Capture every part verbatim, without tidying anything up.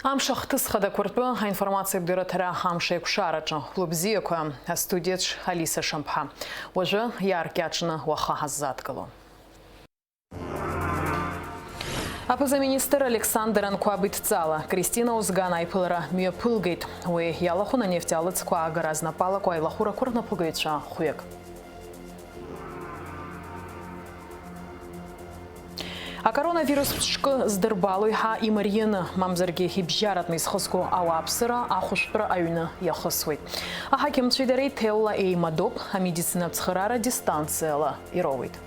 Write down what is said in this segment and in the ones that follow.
Амш ахҭыс хадақәа ртәы аинформациатә дырраҭара амш еиқәшараҿы. Хәлыбзиақәа, астудиаҿ Алиса Шамԥҳа. Уажәы иааркьаҿны уаха ҳаззадгыло. Аԥыза-министр Александр Анқәаб идҵала Кристина Озган аиԥылара мҩаԥылгеит. Уи иалахәын анефть алыцқәа аагара азнапалақәа аилахәырақәа рнапхгаҩцәа хәҩык. Акоронавирус ԥшкы здырбало еиҳа имарианы, мамзаргьы ибжьаратәны изхысго ауааԥсыра ахәышәтәра аҩны иахысуеит. Аҳақьымцәеи дареи ҭелла еимадоуп, амедицинатә цхыраара дистанциала ироуеит.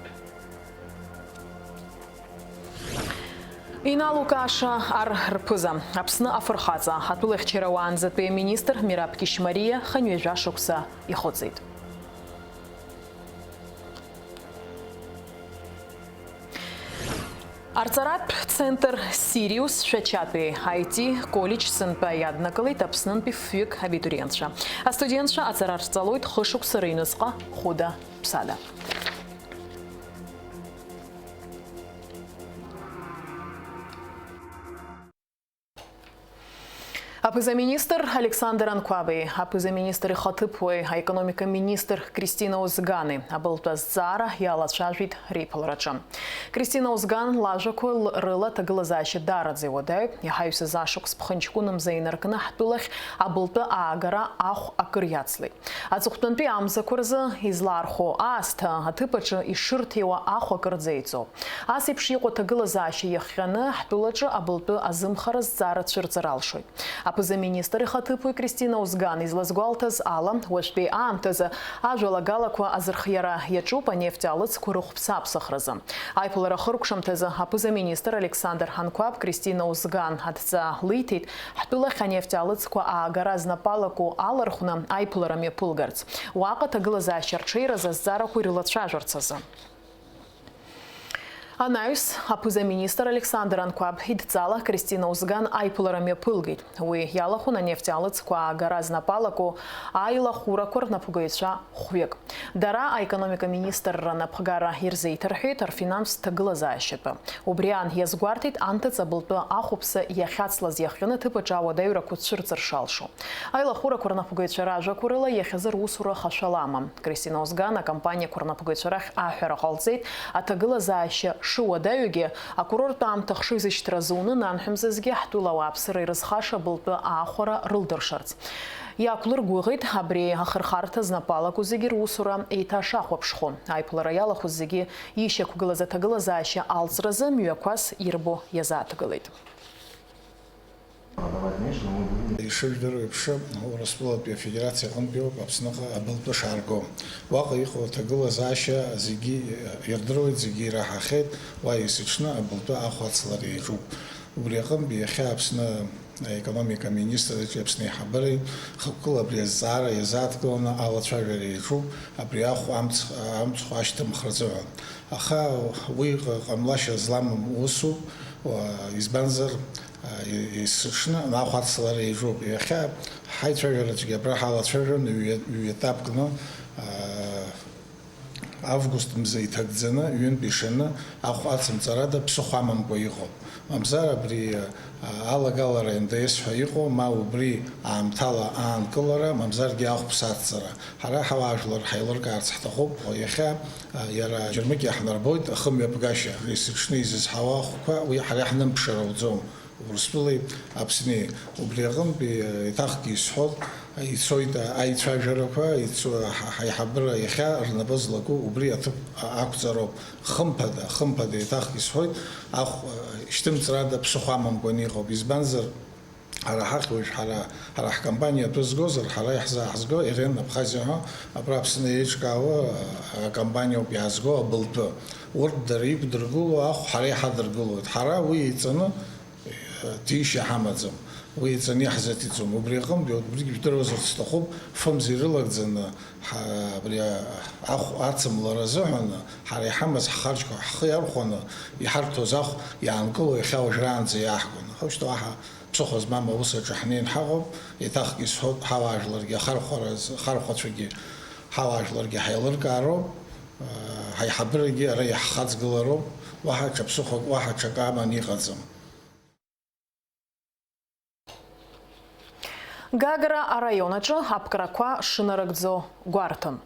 Иналукааша ар рԥыза, Аԥсны афырхаҵа, атәылахьчара уаанӡатәи аминистр Мераб Кьышьмариа хынҩажәа шықәса ихыҵит. Арҵаратә центр Сириус Шәачатәи ай ти коллеџь сынтәа иаднакылеит Аԥснынтәи фҩык абитуриентцәа. Астудентцәа аҵара рҵалоит хышықәса рыҩнуҵҟа. Хәыда Ԥсада. Аԥыза-министр Александр Анқәаби, аԥыза-министр ихаҭыԥуаҩ, аекономика министр Кристина Озгани абылтәы азҵаара иалацәажәеит реиԥылараҿы. Кристина Озган лажәақәа л-, рыла аҭагылазаашьа даараӡа иуадаҩуп, иҳаҩсыз ашықәс ԥхынҷкәынымза инаркны ҳтәылахь абылтәы аагара ахә акыр иацлеит. Аҵыхәтәантәи амзақәа рзы излаархәо аасҭа аҭыԥ аҿы ишырҭиуа ахә акырӡа еиҵоуп. Ас еиԥш иҟоу аҭагылазаашьа иахҟьаны, ҳтәылаҿы абылтәы азымхара зҵаара цәырҵыр алшоит. Аԥыза-министр ихаҭыԥуаҩ Кристина Озган излазгәалҭаз ала, уажәтәи аамҭазы ажәалагалақәа азырхиара иаҿуп анефть алыцқәа рыхәԥса-аԥсахразы. Аиԥылара ахыркәшамҭазы аԥыза-министр Александр Анқәаб Кристина Озган адҵа лиҭеит, ҳтәылахь анефть алыцқәа аагара знапалаку алархәны аиԥылара мҩаԥылгарц, уаҟа аҭагылазаашьа рҽеиразы азҵаарақәа ирылацәажәарц азы. Анаҩс, аԥыза-министр Александр Анқәаб идҵала Кристина Озган аиԥылара мҩаԥылгеит. Уи иалахәын анефть алыцқәа аагара знапалаку аилахәырақәа рнапхгаҩцәа хәҩык. Дара аекономика министрра напхгара ирзеиҭарҳәеит рфинанстә ҭагылазаашьатәы. Убри аан иазгәарҭеит анҭыҵ абылтәы ахәаԥса иахьацлаз иахҟьаны аҭыԥ аҿы ауадаҩрақәа цәырҵыр шалшо. Аилахәырақәа рнапхгаҩцәа ражәақәа рыла, иахьазы русура хашәала амам. Кристина Озган акомпаниақәа рнапхгаҩцәа рахь аҳәара ҟалҵеит, аҭагылазаашьа шыуадаҩугьы, акурорттә аамҭа ахшыҩзышьҭра зуны, нанҳәамзазгьы ҳтәыла ауааԥсыра ирызхаша абылтәы аахәара рылдыршарц. Иақәлыргәыӷит абри ахырхарҭа знапалаку зегьы русура еиҭашахәаԥшхо. Аиԥылара иалахәыз зегьы ишьақәгылаз аҭагылазаашьа алҵразы мҩақәас ирбо иазааҭгылеит. Ишыжәдыруа еиԥш, Урыстәылатәи Афедерациа аҟынтәиоуп Аԥсныҟа абылтәы шаарго. Уаҟа иҟоу аҭагылазаашьа зегьы ирдыруеит, зегьы ираҳахьеит, уа есыҽны абылтәы ахә ацлара иаҿуп. Убри аҟынтә иахьа Аԥсны аекономика аминистрраҿы Аԥсны аиҳабыреи хықәкыла абри азҵаара иазааҭгыланы алацәажәара иаҿуп, абри ахә амц-, амцхә ашьҭымхра азыҳәан. Аха уи ҟ-, ҟамлашьа зламым усуп, уа-, избанзар, а, е-, есыҽны ахә ацлара иаҿуп. Иахьа ҳаицәажәараҿгьы абра ҳалацәажәон ҩ-, ҩ-етапкны, а, август мза иҭагӡаны, ҩынтә ишаны ахә ацымҵарада ԥсыхәа амамкәа иҟоуп. Мамзар абри, а, алагалара Н Д С ҳәа иҟоу, ма убри аамҭала аанкылара, мамзаргьы ахәԥса ацҵара. Ҳара ҳауаажәлар ҳаилыркаарц ҳҭахуп. Иахьа, а, иара аџьармыкьа иаҳнарбоит ахымҩаԥгашьа. Есыҽны изызҳауа ахәқәа уи ҳара иаҳнымԥшыр ауӡом. Урыстәылеи Аԥсни. Убри аҟынтәи, еиҭахгьы исҳәоит, ицоит аицәажәарақәа, ицо-, ҳа-, ҳаиҳабыра иахьа рнапы злаку убри аҭыԥ а-, ақәҵароуп. Хымԥада, хымԥада еиҭахгьы исҳәоит, ахә-, шьҭымҵрада ԥсыхәа амамкәан иҟоуп. Избанзар, ҳара ҳахь уажә ҳара, ҳара ҳкомпаниа атәы згозар, ҳара иаҳзааҳзго Эрен Абхазиа ҳәа абра Аԥсны еиҿкаауа, а, акомпаниоуп иаазго абылтәы. Урҭ дара иқәдыргыло ахә ҳара иҳадыргылоит. Ҳара уи еиҵаны, ҭишьа ҳамаӡам. Уи еиҵаны иаҳзаҭиҵом. Убри аҟынтәи, убригьы жәдыруазарц сҭахуп, фымз ирылагӡаны, ҳа-, абри а-, ахә ацымлара азыҳәан, ҳара иҳамаз ҳхарџьқәа ҳхы иархәаны, иҳарҭоз ахә иаанкыло иахьа уажәраанӡа иааҳгон. Аха ушьҭа уаҳа ԥсыхәа змам аус аҿы ҳнеин ҳаҟоуп, еиҭахгьы исҳәоит, ҳауаажәларгьы ахархәара-, ахархәацәагьы ҳауаажәларгьы ҳаилыркаароуп, ҳаиҳабырагьы ара иаҳхаҵгылароуп, уаҳа ҽа ԥсыхәак, уаҳа ҽак аман иҟаӡам. Гагра араион аҿы аԥкрақәа шынарыгӡо гәарҭон.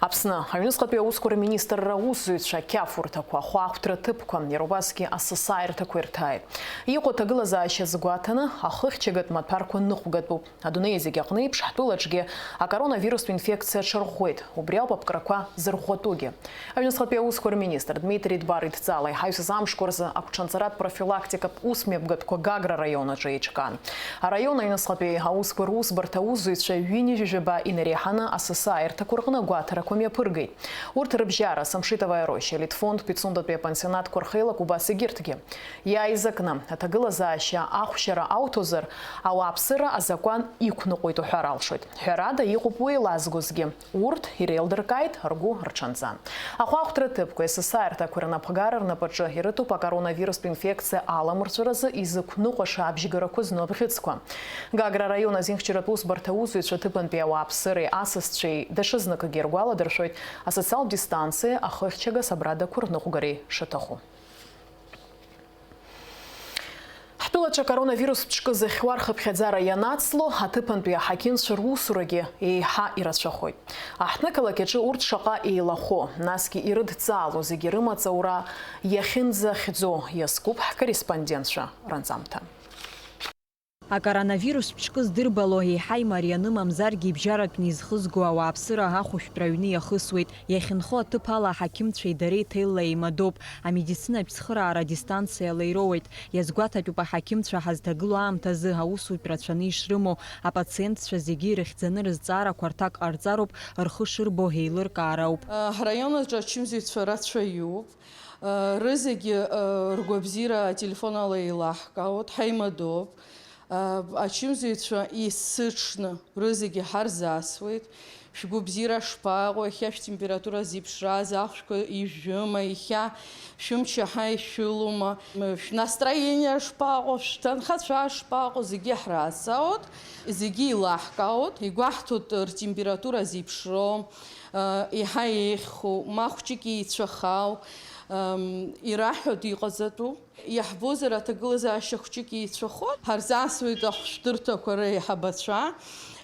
Аԥсны аҩныҵҟатәи аусқәа рминистрра аусзуҩцәа ақьафурҭақәа, ахәаахәҭра ҭыԥқәа, иара убасгьы асасааирҭақәа ирҭааит. Иҟоу аҭагылазаашьа азгәаҭаны, ахыхьчагатә маҭәарқәа ныҟәгатәуп. Адунеи зегь аҟны еиԥш, ҳтәылаҿгьы акоронавирустә инфекциа аҽарӷәӷәеит. Убри ауп аԥкрақәа зырӷәӷәатәугьы. Аҩныҵҟатәи аусқәа рминистр Дмитри Дбар идҵала иҳаҩсыз амшқәа рзы агәҽанҵаратә профилактикатә усмҩаԥгатәқәа Гагра араион аҿы еиҿкаан. Араион аҩныҵҟатәи аусқәа русбарҭа аусзуҩцәа ҩынҩажәи жәаба инареиҳаны асасааирҭақәа рҟны агәаҭарақәа мҩаԥыргеит. Урҭ рыбжьара Самшитовая роща, Литфонд, Пицундатәи апансионатқәа рхеилак убас егьырҭгьы. Иааизакны, аҭагылазаашьа ахәшьара ауҭозар, ауааԥсыра азакәан иқәныҟәоит уҳәар алшоит. Ҳәарада, иҟоуп уи еилазгозгьы. Урҭ иреилдыркааит ргәы рҽанҵан. Ахәаахәҭра ҭыԥқәеи асасааирҭақәеи рнапхгара рнапаҿы ирыҭоуп акоронавирустә инфекциа аламырҵәаразы изықәныҟәаша абжьгарақәа зну абӷьыцқәа. Гагра араион азинхьчаратә усбарҭа аусзуҩцәа ҭыԥантәи ауааԥсыреи асасцәеи даҽазныкгьы ргәаладыршәоит асоциалтә дистанциеи ахыхьчага асабрадақәа рныҟәгареи шаҭаху. Ҳтәылаҿы акоронавирус ԥшкы зыхьуа рхыԥхьаӡара ианацло, аҭыԥантәи аҳақьымцәа русурагьы еиҳа ирацәахоит. Аҳҭнықалақь аҿы урҭ шаҟа еилахәо, насгьы ирыдҵаало зегьы рымаҵ аура иахьынӡахьӡо иазкуп ҳкорреспондентцәа ранҵамҭа. Акоронавирус ԥшкы здырбало, еиҳа имарианы, мамзаргьы ибжьаратәны изхызго ауааԥсыра ахәышәтәра аҩны иахысуеит. Иахьынхо аҭыԥ ала аҳақьымцәеи дареи ҭелла еимадоуп, амедицинатә цхыраара дистанциала ироуеит. Иазгәаҭатәуп аҳақьымцәа ҳазҭагылоу аамҭазы аусутә рацәаны ишрымоу, апациентцәа зегьы ирыхьӡаны рызҵаарақәа рҭак ҟарҵароуп, рхы шырбо еилыркаара ауп. Ҳраион аҿы ачымзаҩцәа рацәаҩуп. Рызегьы ргәабзиара ателефон ала еилаҳкаауеит, ҳаимадоуп. Ачымзаҩцәа есыҽны рызегьы ҳарзасуеит. Шәгәы бзиара шԥаҟоу, иахьа шәтемпература зеиԥшраз, ахәшәқәа ижәжәыма, иахьа шәымч иаҳа ишәылоума, шәнастроение шԥаҟоу, шәҭынхацәа шԥаҟоу, зегьы ҳразҵаауеит, зегьы еилаҳкаауеит, игәаҳҭоит ртемпература зеиԥшроу, еиҳа еиӷьхоу, ма хәҷык еицәахау, ираҳҳәоит иҟаҵатәу. Иаҳбозар, аҭагылазаашьа хәҷык еицәахоит. Ҳарзасуеит ахәшәтәырҭақәа реиҳабацәа.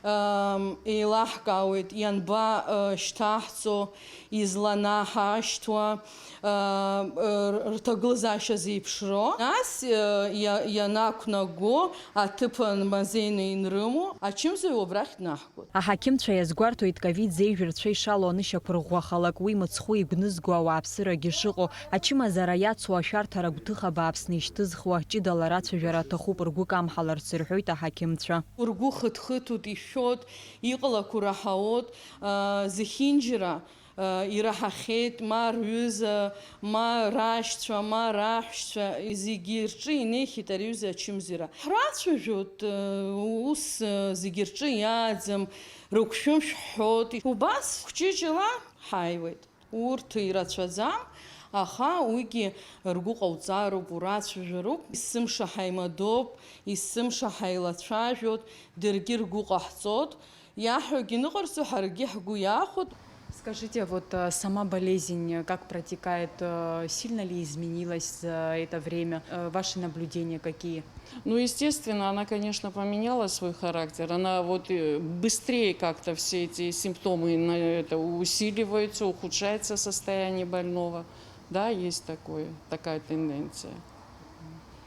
Ам, еилаҳкаауеит, ианба, э, шьҭаҳҵо, изланаҳашьҭуа, э, э, рҭагылазаашьа зеиԥшроу. Нас, э, иа-, ианақәнаго, аҭыԥан мазеины инрымоу, ачымзаҩ убрахь днаҳгоит. Аҳақьымцәа иазгәарҭоит, ковид зеижә рцәа ишалоу анышьақәырӷәӷәахалак, уи мыцхәы игәнызго ауааԥсырагьы шыҟоу, ачымазара иацу ашәарҭара гәҭыха бааԥсны ишьҭызхуа, ҷыдала рацәажәара аҭахуп ргәы камҳаларц, рҳәоит аҳақьымцәа. Ргәы хыҭхыҭуеит, ишәоит, иҟалақәо раҳауеит, аа, зехьынџьара, аа, ираҳахьеит, ма рҩыза, ма рашьцәа, ма раҳәшьцәа, зегьы рҿы инеихьеит ари аҩыза ачымзара. Ҳрацәажәоит, ус, зегьы рҿы иааӡам, рыгәшәымшә ҳҳәоит. Убас хәҷыҷыла ҳааиуеит. Урҭ ирацәаӡам, аха уигьы ргәы ҟауҵароуп, урацәажәароуп. Есымша ҳаимадоуп, есымша ҳаилацәажәоит, даргьы ргәы ҟаҳҵоит. Иаҳҳәогьы ныҟарҵо, ҳаргьы ҳгәы иахәоит. Скажите, а вот, э, сама болезнь, э, как протекает, э, сильно ли изменилась за это время? Э, ваши наблюдения какие? Ну, естественно, она, конечно, поменяла свой характер. Она вот, э, быстрее как-то все эти симптомы на это усиливаются, ухудшается состояние больного. Да, есть такое, такая тенденция.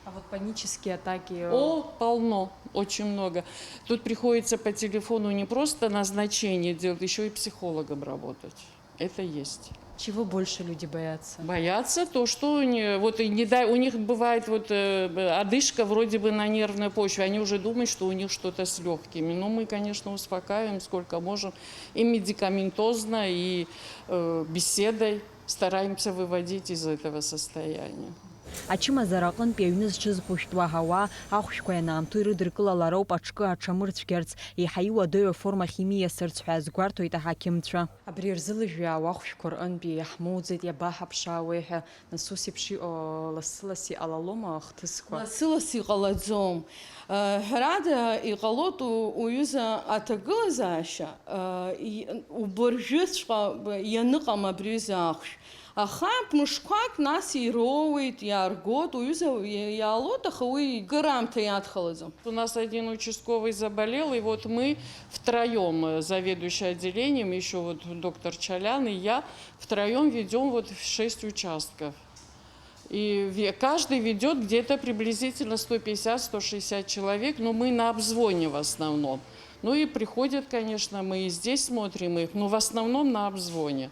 А вот панические атаки, э, О, полно, очень много. Тут приходится по телефону не просто назначение делать, еще и психологом работать. Это есть. Чего больше люди боятся? Боятся то, что у не-, вот и не дай, у них бывает вот, э, одышка вроде бы на нервной почве, они уже думают, что у них что-то с лёгкими. Но мы, конечно, успокаиваем, сколько можем, и медикаментозно, и, э, беседой стараемся выводить из этого состояния. Ачымазара аҟынтәи аҩны зҽызхәышәтәуа ауаа ахәшәқәа ианаамҭоу ирыдыркылалароуп аҽкы аҽамырцәгьарц, еиҳа иуадаҩу аформахь имиасырц ҳәа азгәарҭоит аҳақьымцәа. Абри рзы лыжәҩа ауахәшәқәа рҟынтәи иаҳмоуӡеит, иабаҳаԥшаауеи ҳәа, нас ус еиԥш иҟоу лассы-ласс иҟалалома ахҭысқәа? Лассы-ласс иҟалаӡом. Ҳәарада, иҟалоит у-, уҩыза аҭагылазаашьа, и-, убыржәыҵәҟьа ианыҟам абри аҩыза ахәшә. Аха мышқәак нас ироуеит, иааргоит, уҩыза иа-, иаалоит, аха уи кыр аамҭа иадхалаӡом. У нас один участковый заболел, и вот мы втроем, э, заведующий отделением, еще вот доктор Чалян и я, втроем ведем вот в шесть участков. И ве-, каждый ведет где-то приблизительно сто пятьдесят, сто шестьдесят человек, но мы на обзвоне в основном. Ну и приходят, конечно, мы и здесь смотрим их, но в основном на обзвоне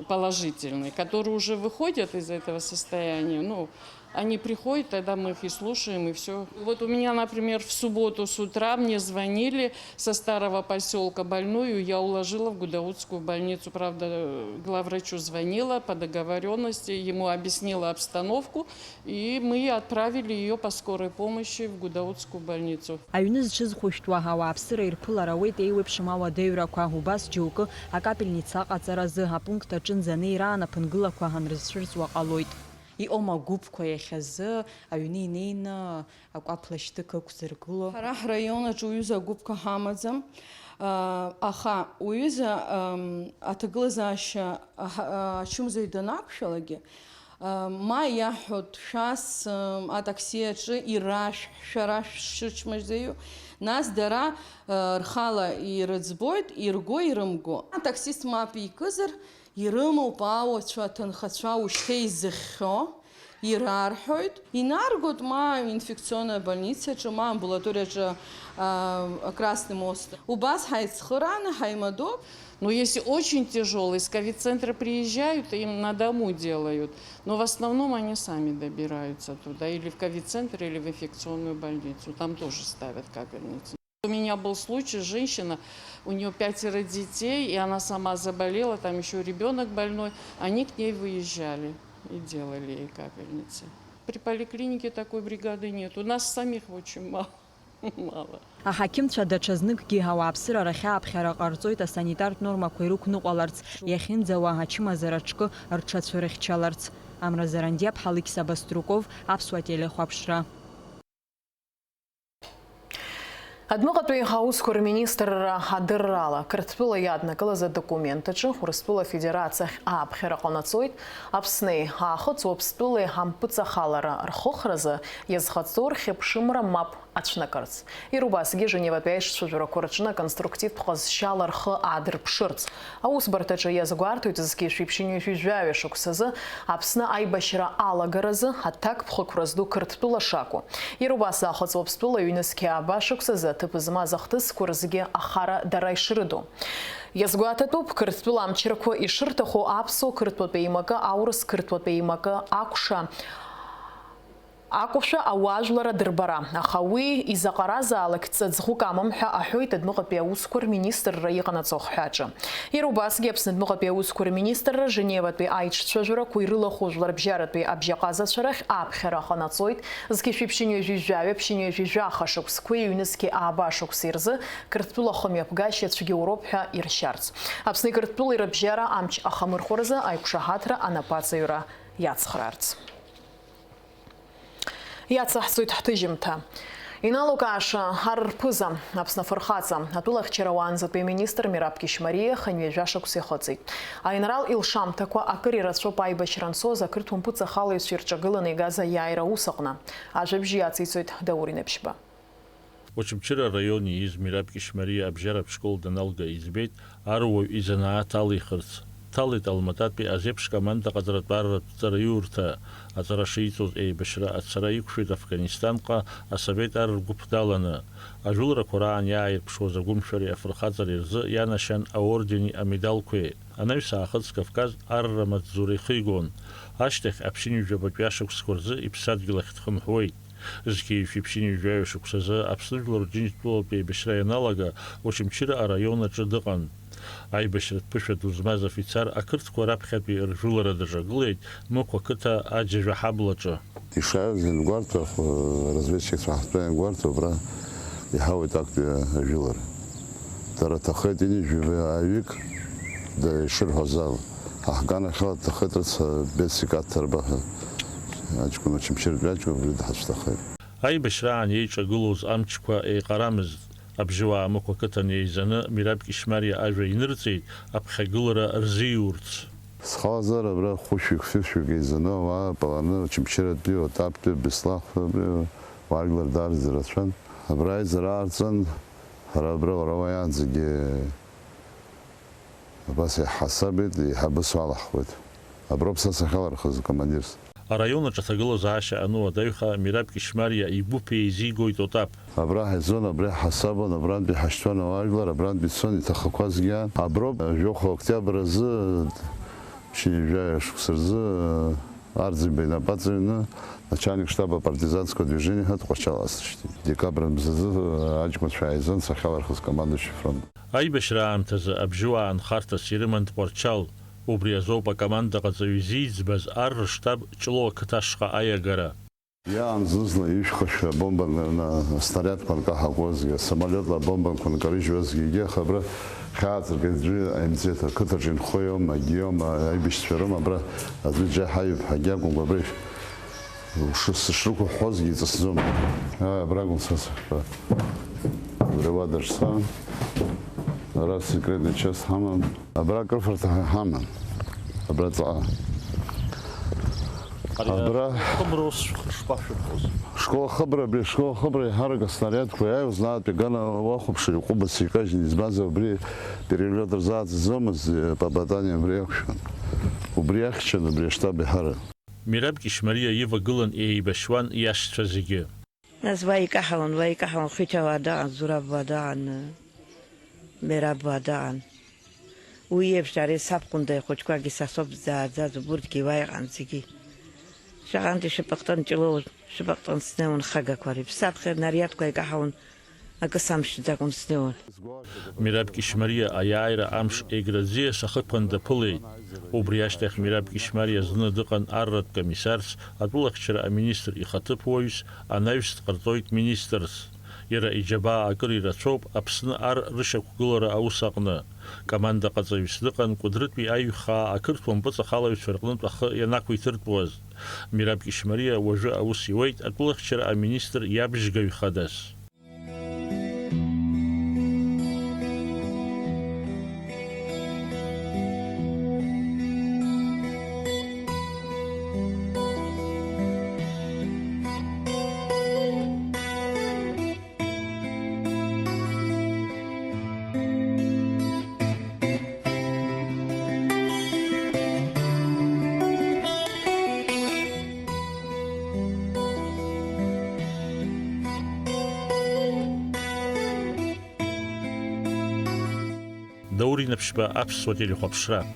положительный, которые уже выходят из этого состояния. Ну, они приходят, тогда мы их и слушаем, и всё. Вот у меня, например, в субботу с утра мне звонили со Старого Посёлка больную, я уложила в Гудаутскую больницу. Правда, главврачу звонила по договорённости, ему объяснила обстановку, и мы отправили её по скорой помощи в Гудаутскую больницу. Аҩны зҽызхәышәтәуа ауааԥсыра ирԥылар ауеит еиуеиԥшым ауадаҩрақәа, убас џьоукы акапельница аҟаҵаразы, апункт аҿынӡа анеира анаԥынгылақәа анрызцәырҵуа ҟалоит. Иҟоума агәыԥқәа иахьазы аҩны инеины акәаԥ лашьҭык ықәзыргыло? Ҳара ҳраион аҿы уҩыза агәыԥқәа ҳамаӡам. Аха уҩыза, ам, аҭагылазаашьа аҳ-, ачымазаҩ данақәшәалакгьы, ам, ма иаҳҳәо, дшәас, ам, атакси аҿы ирашә-, шәара шәшычмазаҩу, нас дара, а, рхала ирыӡбоит, ирго, ирымго. Атаксист мап икызар, ирымоуп ауацәа, аҭынхацәа ушьҭа изыхьхьоу, ирарҳәоит, инаргоит ма инфекционная больницаҿы, ма амбулаториаҿы, а, Красный мост. Убас ҳаицхырааны ҳаимадоуп. Но если очень тяжёлый, с ковид-центра приезжают, им на дому делают, но в основном они сами добираются туда, или в ковид-центр, или в инфекционную больницу, там тоже ставят капельницу. У меня был случай, женщина, у неё пятеро детей, и она сама заболела, там ещё ребёнок больной, они к ней выезжали и делали ей капельницы. При поликлинике такой бригады нет, у нас самих очень мало, мало. Аҳақьымцәа даҽазныкгьы ауааԥсыра рахь ааԥхьара ҟарҵоит асанитартә нормақәа ирықәныҟәаларц, иахьынӡауа ачымазара аҿкы рҽацәырыхьчаларц. Амра Зарандиаԥҳа, Алықьса Баструков, Аԥсуа телехәаԥшра. Адәныҟатәи аусқәа рминистрра адыррала, Қырҭтәыла иаднакылаз адокумент аҿы Урыстәыла Афедерациахь ааԥхьара ҟанаҵоит, Аԥсни Аахыҵ Уаԥстәылеи ампыҵахалара рхыхразы иазхаҵоу рхьыԥшымра мап ацәнакырц. Иара убасгьы Женеватәи аишцәажәарақәа рыҽны аконструктивтә ҟазшьала рхы аадырԥшырц. Аусбарҭаҿы иазгәарҭоит зқьи жәшәи ԥшьынҩажәи жәаҩа шықәсазы Аԥсны аибашьра алагаразы аҭакԥхықәра зду Қырҭтәыла шакәу. Иара убас Аахыҵ Уаԥстәыла ҩнызқьи ааба шықәсазы аҭыԥ змаз ахҭысқәа рзгьы ахара дара ишрыду. Иазгәаҭатәуп, Қырҭтәыла амчрақәа ишырҭаху аԥсуа-қырҭуатә еимакы, аурыс-қырҭуатә еимакы акәша, акәшәа ауаажәлар адырбара, аха уи изаҟаразаалак ҵаҵӷәык амам ҳәа аҳәоит адәныҟатәи аусқәа рминистрра иҟанаҵо ахҳәаҿы. Иара убасгьы Аԥсны адәныҟатәи аусқәа рминистрра Женеватәи аиҿцәажәарақәа ирылахәу жәларбжьаратәи абжьаҟазацәа рахь аԥхьара ҟанаҵоит, зқьи жәшәи ԥшьынҩажәи жәаҩа, ԥшьынҩажәи жәаха шықәсқәеи ҩнызқьи ааба шықәси рзы Қырҭтәыла ахымҩаԥгашьа цәгьоуроуп ҳәа иршьарц. Аԥсни Қырҭтәылеи рыбжьара амч ахамырхәаразы аиқәшаҳаҭра анапаҵаҩра иацхраарц. Иацаҳҵоит ҳҭыжьымҭа. Иналукааша ар рԥыза, Аԥсны афырхаҵа, атәылахьчара уаанӡатәи аминистр Мераб Кьышьмариа хынҩажәа шықәса ихыҵит. Аинрал илшамҭақәа акыр ирацәоуп аибашьра анцоз ақырҭуа мпыҵахалаҩцәа ирҿагыланы игаз аиааира аус аҟны. Ажәабжь иациҵоит Даур Инаԥшьба. Очамчыра араион ииз Мераб Кьышьмариа абжьаратә школ даналга иӡбеит, аруаҩ изанааҭ алихырц. Дҭалеит Алмататәи азеиԥш команда ҟаҵаратә арратә ҵараиурҭа. Аҵара шиҵоз еибашьра ацара иқәшәеит Афганисҭанҟа асовет ар ргәыԥ даланы. Ажәыларақәа раан иааирԥшуаз агәымшәареи афырхаҵареи рзы ианашьан аордени амедалқәеи. Анаҩс аахыҵ Кавказ арра амаҵзура ихигон. Ашьҭахь аԥшьынҩажәабатәи ашықәсқәа рзы иԥсадгьыл ахь дхынҳәуеит. Зқьи жәшәи ԥшьынҩажәи жәаҩа шықәсазы Аԥсны жәлар Рџьынџьтәылатәи еибашьра ианалага Очамчыра араион аҿы дыҟан. Аибашьратә ԥышәа ду змаз афицар ақырҭқәа раԥхьатәи ржәылара даҿагылеит Мықә ақыҭа Аџьажә аҳаблаҿы. Ишааиз иангәарҭо, ах-, разведчикцәа ҳтәы иангәарҭо, абра иҳауеит актәи ажәылара. Дара ҭахеит ҩынҩажәи жәаҩык, да-, ишырҳәаз ала. Ҳаҳганахьала дҭахеит рыцҳа Бет Сикат Ҭарба ҳәа аҷкәын, Очамчыратәи аҷкәын абри дҳацәҭахеит. Аибашьраан еиҿагылоз амчқәа еиҟарамызт. Абжьыуаа Мықә ақыҭан еизаны Мераб Кьышьмариа ажәа инырҵеит аԥхьагылара рзиурц. Схалазар абра хәышәҩык-фышәҩык еизаны ауаа рпаланы, Очамчыратәи, Отаптәи, Беслахтәи, абри уаажәлар даараӡа ирацәан. Абра аизара аарҵан, ҳара абра уара уааиаанӡагьы абас иаҳҳасабит, еиҳабыс уалаҳхуеит. Аброуп са сахьалархыз, командирс. Араион аҿы аҭагылазаашьа ануадаҩха, Мираб Кьышьмариа игәыԥ еизигоит Отап. Абра ҳаизон, абра иҳасабон, абрантәи ҳашьҭуан ауаажәлар, абрантәи ицон иҭахақәазгьы аан. Аброуп, жәохә октиабр азы, ԥшьынҩажәаҩа шықәса рзы, Арӡынба инапы аҵаҩны, начальник штаба партизанского движения ҳәа Тҟәарчал асышьҭит. Декабр мзазы аҷкәынцәа ааизон сахьалархыз командующий фронт. Аибашьра аамҭазы абжьуаа нхарҭас ирыман Тҟәарчал. Убри азоуп акомандаҟаҵаҩ изиӡбаз ар рыштаб Ҷлоу ақыҭа ашҟа аиагара. Иаан зызла ишәхашәа абомбақәа, ана-, аснарядқәа анкаҳакуазгьы, асамолиотла абомбақәа анкарыжьуазгьы, егьи аха абра хьааҵакы аӡәы аимҵеит, ақыҭаҿы инхо иоума, егьи иоума, аибашьцәа роума, абра аӡәы џьа ҳаҩуп ҳәагьы акәымкәа, абра иш-, ш-, сышрықәыҳәҳәозгьы иҵысӡом. Ааи, абра акәын са сахьтәа. Убри ауадаҿ саан. Ара секретный часть ҳаман. Абра акрыфарҭа ҳа-, ҳаман. Абра ҵаҟа. Ари абра хыбра ус шԥашәырҳәоз? Школ ахыбра, абри ашкол ахыбра еиҳарак аснарядқәа иааиуаз, наҟтәи гана уахәаԥшыр, иҟәыбаса икажьны, избанзар, убри перелиот рзааӡаӡомызт, попадание абри иақәшәан. Убри ахьчан, абри аштаб еиҳарак. Мираб Кьышьмариа ивагылан еибашьуан иашьцәа зегьы. Нас уа икаҳауан, уа икаҳауан, Хиҭауаа даҟан, Зурабуаа даҟан, Мерабуаа даҟан. Уи еиԥш ари сабхәында ихәыҷқәагьы са соуп зааӡаз, убурҭгьы уа иҟан зегьы. Шаҟантә ишәыпҟа ҟьан Ҷлоу, шәыпҟа ҟьан снеиуан хагақәа, рыԥсаԥхьа нариадқәа икаҳауан, акы самшьӡакәан снеиуан. Мираб Кьышьмариа аиааира амш Еграӡиа сахыԥан даԥылеит. Убри ашьҭахь Мираб Кьышьмариа зны дыҟан арратә комиссарс, атәылахьчара аминистр ихаҭыԥуаҩс, анаҩс дҟарҵоит министрс. Иара иџьабаа акыр ирацәоуп Аԥсны ар рышьақәгылара аус аҟны. Командаҟаҵаҩыс дыҟан Кәыдрытәи аиҩхаа ақырҭуа мпыҵахалаҩцәа рҟнытә ахы ианақәиҭыртәуаз. Мираб Кьышьмариа уажәы аус иуеит атәылахьчара аминистр иабжьгаҩ хадас. Даур Инаԥшьба, аԥсуа телехәаԥшра.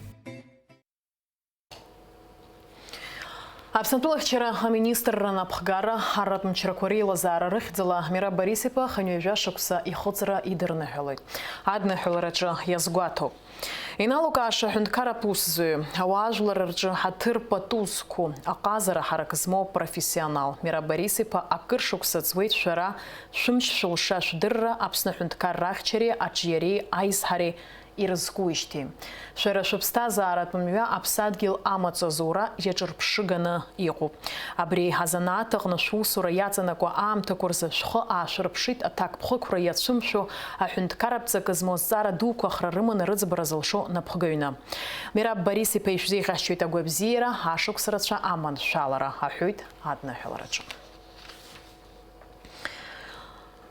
Аԥсны атәылахьчара аминистрра анапхгара арратә мчрақәа реилазаара рыхьӡала Мираб Борис-иԥа хынҩажәа шықәса ихыҵра идырныҳәалоит. Адныҳәалараҿы иазгәаҭоуп. Иналукааша аҳәынҭқарратә усзуҩы, ауаажәлар рҿы ҳаҭыр пату зқәу, аҟазара ҳарак змоу апрофессионал Мираб Борис-иԥа акыр шықәса ҵуеит шәара шәымч-шәылша шәдырра Аԥсны аҳәынҭқарра ахьчареи аҿиареи аизҳареи ирызкуижьҭеи. Шәара шәыԥсҭазааратә мҩа аԥсадгьыл амаҵ азура иаҿырԥшыганы иҟоуп. Абри азанааҭ аҟны шәусура иаҵанакуа аамҭақәа рзы шәхы аашәырԥшит, аҭакԥхықәра иацәымшәо, аҳәынҭқарратә ҵакы змоу азҵаара дуқәа ахра рыманы рыӡбара зылшо напхгаҩны. Мираб Борис-иԥа ишәзеиӷьасшьоит агәабзиара, ашықәс рацәа аманшәалара, аҳәоит адныҳәалараҿы.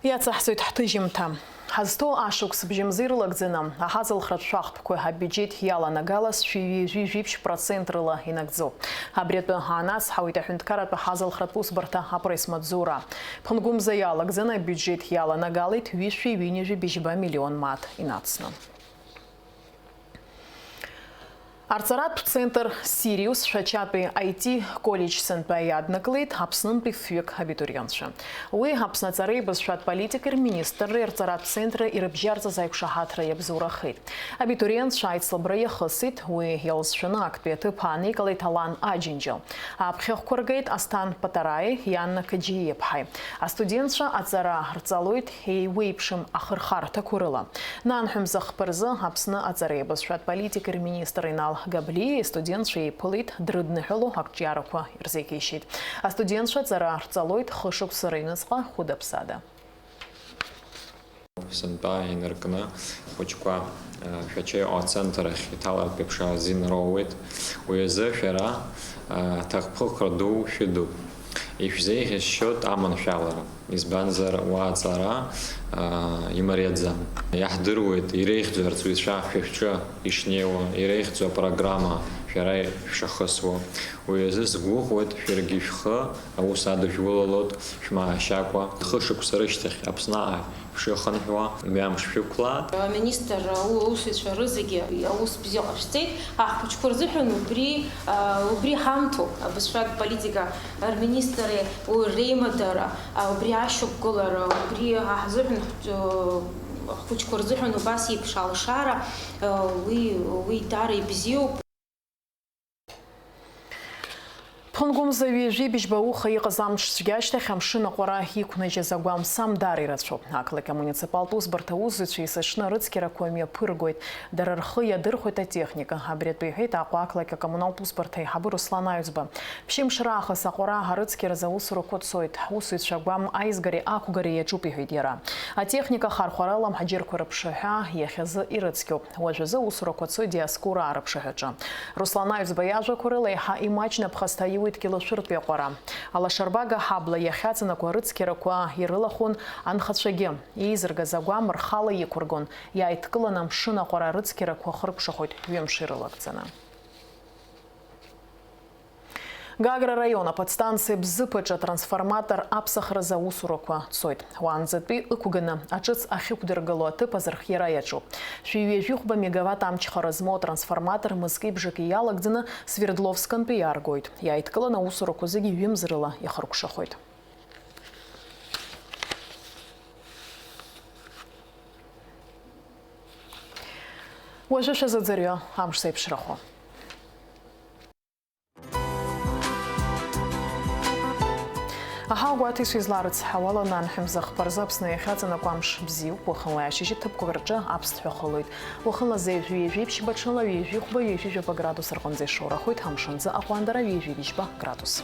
Иацаҳҵоит ҳҭыжьымҭа. Ҳазҭоу ашықәс бжьымзи рылагӡаны, аҳазалхратә шәахтәқәа абиуџьеҭ иаланагалаз шәи ҩажәи жәиԥшь процент рыла инагӡоуп. Абри атәы аанацҳауеит аҳәынҭқарратә аҳазалхратә усбарҭа апресс-маҵзура. Ԥынгәымза иалагӡаны абиуџьеҭ иаланагалеит ҩышәи ҩынҩажәи быжьба миллион мааҭ инацны. Арҵаратә центр Сириус Шәачатәи ай ти коллеџь сынтәа иаднакылеит Аԥснынтәи фҩык абитуриентцәа. Уи Аԥсны аҵареи абызшәатә политикеи рминистрреи арҵаратә центри ирыбжьарҵаз аиқәшаҳаҭра иабзоурахеит. Абитуриентцәа аицлабра иахысит, уи иалзшәаны актәи аҭыԥ ааникылеит Алан Аџьынџьал. Аԥхьахәқәа ргеит Асҭан Патараи Ианна Каџьиеԥҳаи. Астудентцәа аҵара рҵалоит еиуеиԥшым ахырхарҭақәа рыла. Нанҳәа мза хԥа рзы Аԥсны аҵареи абызшәатә политикеи рминистр Инал Габлиа астудентцәа еиԥылеит, дрыдныҳәало ақәҿиарақәа ирзеиӷьеишьеит. Астудентцәа аҵара рҵалоит хышықәса рыҩныҵҟа хәыда-ԥсада. Сынтәа инаркны ахәыҷқәа, а, Шәачеиҟәа ацентр ахь иҭалартә еиԥш азин роуеит. Уи азы шәара, а, аҭакԥхықәра ду шәыдуп. Ишәзеиӷьасшьоит аманшәалара, избанзар уа аҵара, а, имариаӡам. Иаҳдыруеит иреиӷьӡоу арҵаҩцәа шәа шәҿы ишнеиуа, иреиӷьӡоу апрограмма шәара шәшахысуа. Уи азы сгәыӷуеит шәаргьы шәхы аус адышәулалоит шәмаашьакәа. Хышықәса рышьҭахь Аԥсны ааи шәыхынҳәуа, мҩамш шәықәлааит. Аминистр аусзуҩцәа рызегьы аус бзиа ҟашәҵеит. Аҳхәыҷқәа рзыҳәан убри, убри ҳамҭоуп. Абызшәатә политика рминистри уи реимадара, убри ашьақәгылара, убри ҳзыҳәан, ҳхәыҷқәа рзыҳәан убас еиԥш алшара, уи, уи даара ибзиоуп. Ԥхынгәымза ҩажәи быжьба ауха иҟаз амш цәгьа ашьҭахь амшын аҟәара иқәнажьыз агәамсам даара ирацәоуп. Ақалақь амуниципалтә усбарҭа аусзуҩцәа есыҽны арыцқьарақәа мҩаԥыргоит. Дара рхы иадырхәеит атехника. Абри атәы иҳәеит Аҟәа ақалақь акоммуналтә усбарҭа аиҳабы Руслан Аҩӡба. Ԥшьымш раахыс аҟәара арыцқьаразы аусурақәа цоит. Ҳусзуҩцәа агәам аизгареи ақәгареи иаҿуп, иҳәеит иара. Атехника ахархәарала амҳаџьырқәа рыԥшаҳәа иахьазы ирыцқьоуп. Уажәазы аусурақәа цоит Диоскура арыԥшаҳәаҿы. Руслан Аҩӡба иажәақәа рыла, еиҳа имаҷны аԥхасҭа иуеит Кьылышәыртәи аҟәара. Алашарбага ҳабла иахьаҵанакуа арыцқьарақәа ирылахәын анхацәагьы. Еизыргаз агәам рхала иқәыргон, иааидкыланы амшын аҟәара арыцқьарақәа хыркәшахоит ҩымш ирылагӡаны. Гагра араион аподстанциа Бзыԥ аҿы атрансформатор аԥсахразы аусурақәа цоит. Уаанӡатәи ықәганы аҿыц ахьықәдыргыло аҭыԥ азырхиара иаҿуп. Шәи ҩажәихәба мегаватт амчхара змоу атрансформатор мызки-бжаки иалагӡаны Свердловскантәи иааргоит. Иааидкыланы аусурақәа зегьы ҩымз рыла ихыркәшахоит. Уажәы шәазыӡырҩы амш зеиԥшрахо. Аҳауагәаҭеи сҩызларыцҳауала нанҳәа мза хԥа рзы Аԥсны иахьаҵанакуа амш бзиоуп, уахынла ашьыжь ҭыԥқәак рҿы аԥсҭҳәа хылоит. Уахынла зеижә ҩажәи ԥшьба, ҽынла ҩажәи хәба, ҩажәи жәаба градус рҟынӡа ишоурахоит, амшынӡы аҟәандара ҩажәи быжьба градус.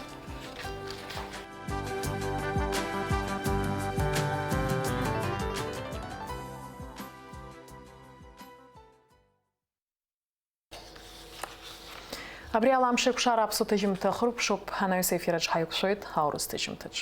Абри ала амш еиқәшара аԥсуа ҭыжьымҭа хыркәшоуп, анаҩс аефираҿ ҳаиқәшәоит аурыс ҭыжьымҭаҿ.